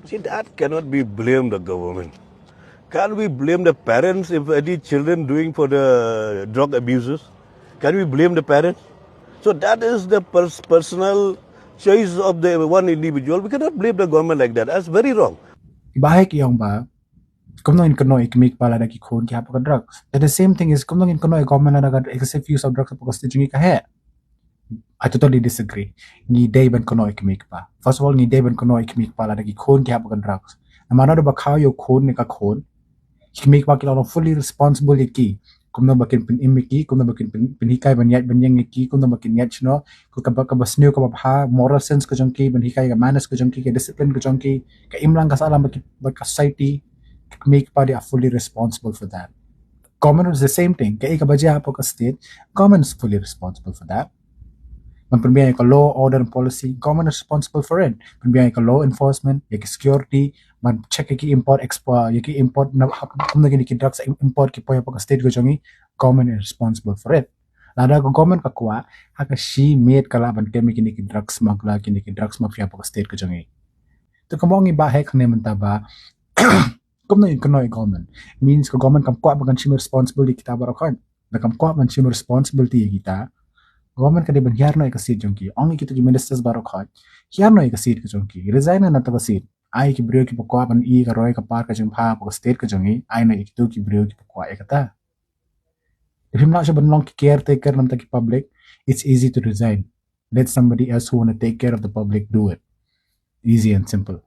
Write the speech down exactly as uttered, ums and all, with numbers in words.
See, that cannot be blamed the government. Can we blame the parents if any children doing for the drug abuses? Can we blame the parents? So that is the pers- personal choice of the one individual. We cannot blame the government like that. That's very wrong. Ba hek yong ba kumno in kynnoh i kmie kpa lada ki khun ki hap ka drugs. That the same thing is kumno in kynnoh i government lada ka excessive use of drugs hapoh ka state jong ngi ka heh. I totally disagree. Ngi dei ban kynnoh i kmie kpa. First of all, ngi dei ban kynnoh i kmie kpa lada ki khun ki hap ka drugs. Namar da ba khaw ïa u khun ne ka khun, i kmie kpa ki long fully responsible ïa ki. Kumno ba kin pynim ïa ki, kumno ba kin pyn- pynhikai ban ïaid ban ïeng ïa ki, kumno ba kin ïaid shano, ka ba ka ba sniew ka ba bha, moral sense ka jong ki, ban hikai ka manners ka jong ki, ka discipline ka jong ki, ka imlang ka sahlang ba ki ba ka society, i kmie kpa they are fully responsible for that. Government is the same thing. Ka i ka ba jia hapoh ka state, government is fully responsible for that. Ban pynbiang ïa ka law, order and policy, government is responsible for it. Pynbiang ïa ka law enforcement, ïa ki security, ban check ïa ki import export, ïa ki import na hap kumno kine ki drugs im- import ki poi hapoh ka state ka jong ngi, government is responsible for it. Lada ka government ka kwah, ha ka shi miet ka lah ban tem ïa kine ki drug smuggler, kine ki drugs mafia hapoh ka state ka jong ngi. Te kumno ngi ba hek ne mynta ba kumno in kynnoh i government. Means ka government kam kwah ba kan shim responsibility kita baroh khoit. Da kam kwah ban shim responsibility ïa kita, government ka dei ban hiar noh ïa ka seat jong ki. Ong ïa kito ki ministers baroh khoit, hiar noh ïa ka seat ka jong ki. Resign na to ka seat. Ai ki briew ki ba kwah ban i ka roi ka par ka jingbha hapoh ka state ka jong ngi, ai noh ïa kito ki briew ki ba kwah ïa kata. If phim lah shuh ban long ki caretaker namar ki public, it's easy to resign. Let somebody else who want to take care of the public do it. Easy and simple.